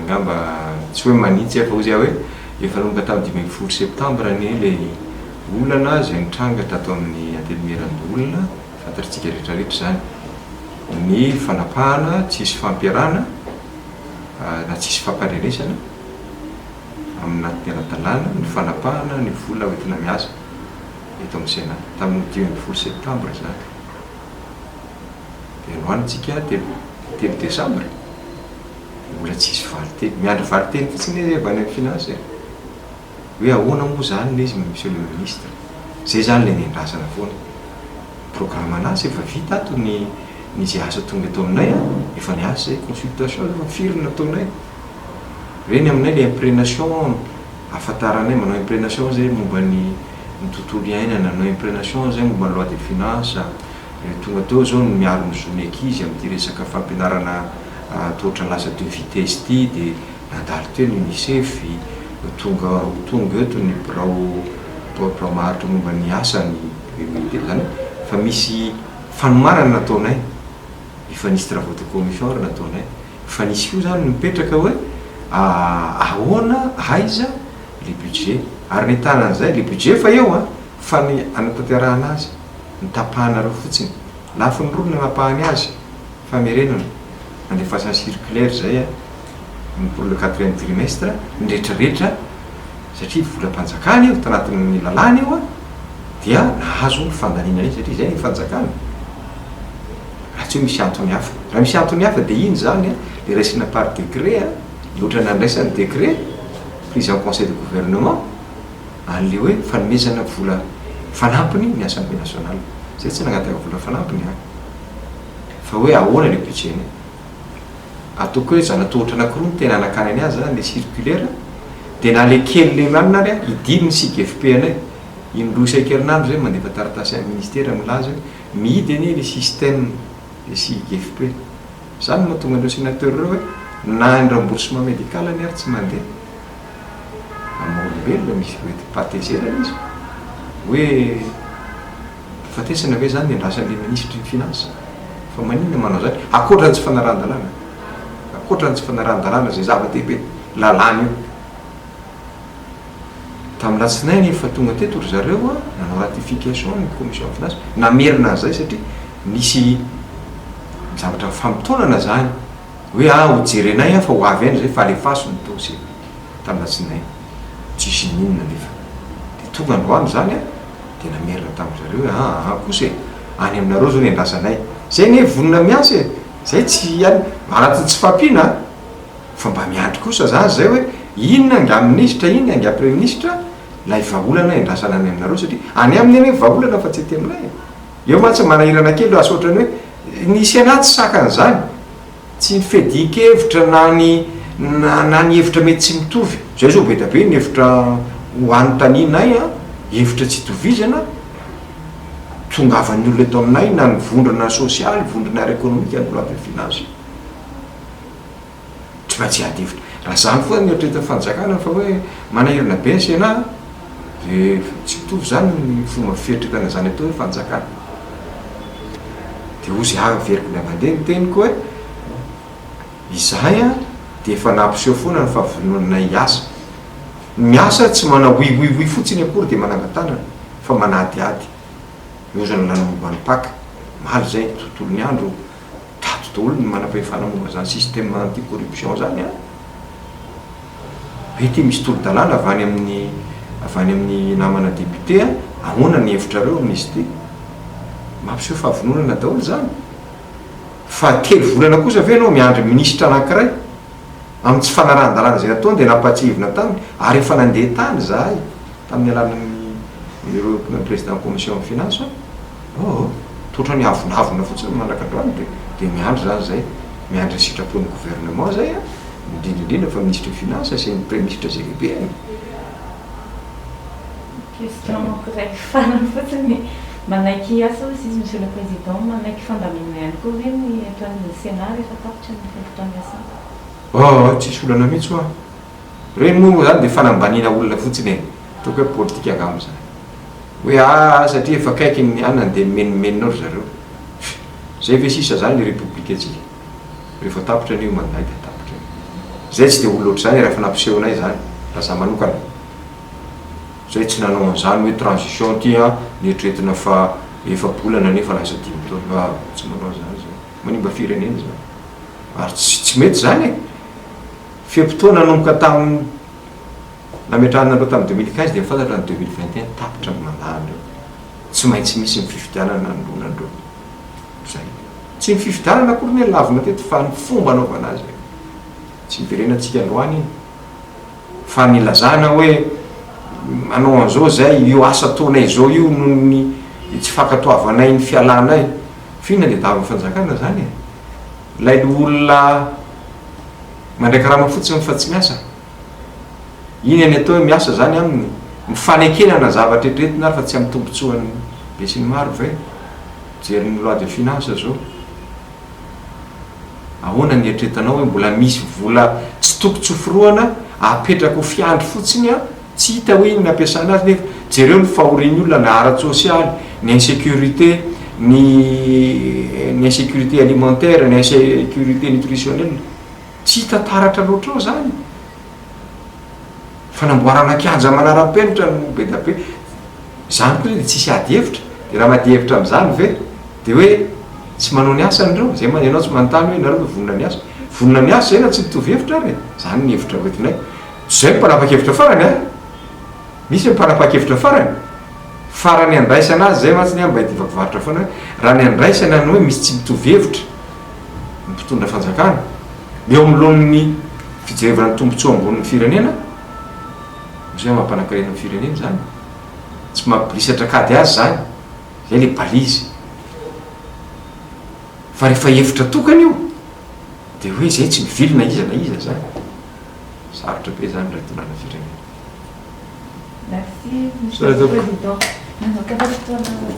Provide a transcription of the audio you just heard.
Angamba tsy hoe manitsy aho fa hozy aho hoe efa nanomboka tamin'ny 15 septambra anie ilay olana izay nitranga tato amin'ny Antenimierandoholona, fantatritsika rehetrarehetra izany. Ny fanapahana tsisy fampiharana na tsisy fampandrenesana amin'ny anatin'ny ara-dalàna ny fanapahana ny vola hoentina miasa eto amin'ny Sénat tamin'ny 15 septambra izany. Dia androany tsika telo desambra, mbola tsisy valinteny. Miandry valinteny fotsiny anie avy any amin'ny finance e. Hoe ahoana moa izany ilay izy monsieur le ministre. Izay izany ilay niandrasana foana. Programan'asa efa vita ato ny ny izay asa tonga eto aminay an, efa niasa izay, consultation efa firy no nataonay. Ireny aminay ilay imprégnation ahafantaranay, manao imprégnation izay momba ny ny tontolo iainana, manao imprégnation izay momba ny loi de finance, Tonga teo izao ny miaro ny zon'ny ankizy amin'ity resaka fampianarana tohotra lasa deux vitesses ity dia nandalo teo ny Unicef, tonga ho tonga eto ny birao birao maharitra momba ny asa ny BMT izany hoe fa misy fanomanana nataonay, efa nisy travaux de commission ary nataonay, fa nisy koa izany nipetraka hoe ahoana, aiza le budget ary ny ahitana an'izay, le budget efa eo an, fa ny hanatanterahana azy. Ny tapahanareo fotsiny. Lafiny roa ny nanapahany azy, famerenana, nandefasany circulaire izay an, ny pour le quatrième trimestre, ny retraretra, satria volam-panjakana io, tanatin'ny lalàna io an, dia nahazo ny fandaniana an'iny satria izay ny fanjakana. Raha tsy hoe misy antony hafa. Raha misy antony hafa dia iny izany an, le raisina par décret an, le ohatran'ny nandraisany décret, prise en conseil de gouvernement, An'le hoe fanomezana vola fanampiny ny Assemblée nationale. Zay tsy nangataka vola fanampiny an! Fa hoe ahoana le budget-ny. Ataoko hoe zana-tohatra anakiroa no tena anakanany azy zany, le circulaire, de na le kely le anona ary an, idino ny SIGFP anay. Indroa isan-kerinandro zay mandefa taratasy any ministera milaza hoe mihidy anie le système le SIGFP. Zany no mahatonga an'ireo sénateur ireo hoe na ny remboursement médical anie ary tsy mandeha. Amin'ny maha olombelona misy hoe fahatezerana izy, hoe fahafatesana ve izany ny andrasan'ilay minisitry ny finance? Fa maninona manao izany? Ankoatra ny tsy fanarahan-dalàna, ankoatra ny tsy fanarahan-dalàna izay zava-dehibe, lalàna io. Tamin'ny alatsinainy efa tonga teto ry zareo nanao ratification ny commission finance, namerina an'izay satria nisy zavatra nifamotoanana izany. Hoe ah ho jerenay ah fa ho avy any zay fa alefaso ny dossier tamin'ny alatsinainy. Tsisy n'inona nefa. Dia tonga androany izany ah dia namerina tamin-dry zareo hoe ah ah kosa e, any aminareo zao ny andrasanay. Zay anie vonona miasa e, zay tsy any anatin'ny tsy fahampiana ah, fa mba miandry kosa zany zay hoe inona angaha minisitra, inona angaha praiminisitra ilay vahaolana endrasana any aminareo satria any aminy anie vahaolana fa tsy aty aminay e. Eo mantsy manahirana kely lasa ohatran'ny hoe ny Sénat tsy sakan'izany. Tsy ny fiadian-kevitra na ny na na ny hevitra mety tsy mitovy. Zay zao be da be ny hevitra ho anontanianay an, hevitra tsy itovizana, tongavan'ny olona eto aminay na ny vondrona sosialy, vondrona ara-ekonomika, ny loi de finance. Tsy maintsy hiady hevitra. Raha izany foana ny eritreretin'ny fanjakana fa hoe manahirana be ny Sénat dia tsy mitovy izany ny fomba fieritreretana izany atao hoe fanjakana. Dia hozy aho averiko indray mandeha ny teniko hoe izahay dia efa nampiseho foana ny fahavononanay hiasa. Ny miasa tsy manao oui oui oui fotsiny akory dia manangan-tanana fa manadihady. Miozona lalana momba ny Pac. Omaly izay, tontolon'ny andro. Tato daholo ny manam-pahefana momba izany système anti corruption izany an! Hoe ity misy tolo-dalàna avy any amin'ny avy any amin'ny namana député an, ahoana ny hevitrareo amin'izy ity? Mampiseho fahavononana daholo izany. Fa telo volana kosa ve ianao miandry minisitra anankiray amin'ny tsy fanarahan-dalàna izay nataony dia nampahatsiahivina taminy ary efa nandeha tany izahay tamin'ny alalan'ny ireo président commission finance an! Oh! Toa ohatran'ny avonavona fotsiny mandraka androany dia dia miandry izany izay, miandry ny sitrapon'ny gouvernement izay an, indrindra indrindra fa minisitry ny finance sy ny praiminisitra izay lehibeny. Question anankiray farany fotsiny, manaiky asa hozy izy Monsieur le Président, manaiky fandaminana ihany koa ve ny eto anivon'ny Sénat rehefa tapitra ny fe-potoan'ny asa? Oh! Tsisy olana mihitsy hoa. Ireny moa izany dia fanambaniana olona fotsiny e! Ataoko hoe politika angamba izany. Hoe aa satria efa akaiky ny anona dia mimenomenona ao ry zareo. Zay ve sisa zany le repoblikantsika? Rehefa tapitra anie io mandat dia tapitra io. Zay tsy de olona ohatr'izany raha efa nampisehonay zany, raha za manokana. Zay tsy nanao an'izany hoe transition ty an, neritreretina fa efa-bolana nefa lasa 5 taona. Ah, tsy manao an'izany zay. Manimba firenena zany. Ary tsy mety zany e. Fe-potoana nanomboka tamin'ny nametrahanareo tamin'ny 2015 dia fantatra ny 2021 tapitra ny mandat-ndreo. Tsy maintsy misy ny fifidianana anoloanandreo. Zay. Tsy ny fifidianana akory ny lavina teto fa ny fomba anaovana azy. Tsy miverenantsika androany iny. Fa ny lazana hoe manao an'izao zay, io asa ataonay zao io noho ny tsy fankatoavanay ny fialanay. F'inona ny adavan'ny fanjakana zany e? Ilay olona mandray karama fotsiny fa tsy miasa. Iny ny atao hoe miasa zany aminy. Mifanekenana zavatra eritreretina ary fa tsy amin'ny tombontsoan'ny be sy ny maro ve? Jery ny loi de finance zao. Ahoana ny eritreretanao hoe mbola misy vola tsy toko tsy hoforohana apetraka ho fiandry fotsiny a, tsy hita hoe inona ampiasana azy nefa jereo ny fahorian'ny olona na ara-tsosialy, ny insécurité, ny insécurité alimentaire, ny insécurité nutritionnelle. Tsy hita taratra loatra ao zany. Fanamboarana kianja manara-penitra no be da be. Zany koa de tsisy ady hevitra. De raha mady hevitra am'izany ve de hoe tsy manao ny asany reo? Zay man ianao tsy manontany hoe nareo ve vonona ny asa? Vonona ny asa zay na tsy mitovy hevitra ary e. Zany ny hevitra hoentinay. Tsy zay ny mpanapa-kevitra farany a. Misy ny mpanapa-kevitra farany. Fa raha ny andraisana azy zay mantsy ny mba hidivako varotra foana hoe raha ny andraisana ny hoe misy tsy mitovy hevitra ny mpitondra fanjakana eo amlohan'ny fijerevana ny tombontsoa ambonin'ny firenena, misy hoe mampanankarena ny firenena zany. Tsy mampibolisatra kady azy zany. Zay le balise. Fa rehefa hevitra tokana io de hoe zay tsy mivily na iza na iza zany. Sarotra be zany raha hitondrana firenena. Merci, Monsieur le Président. Nanokana fotoana.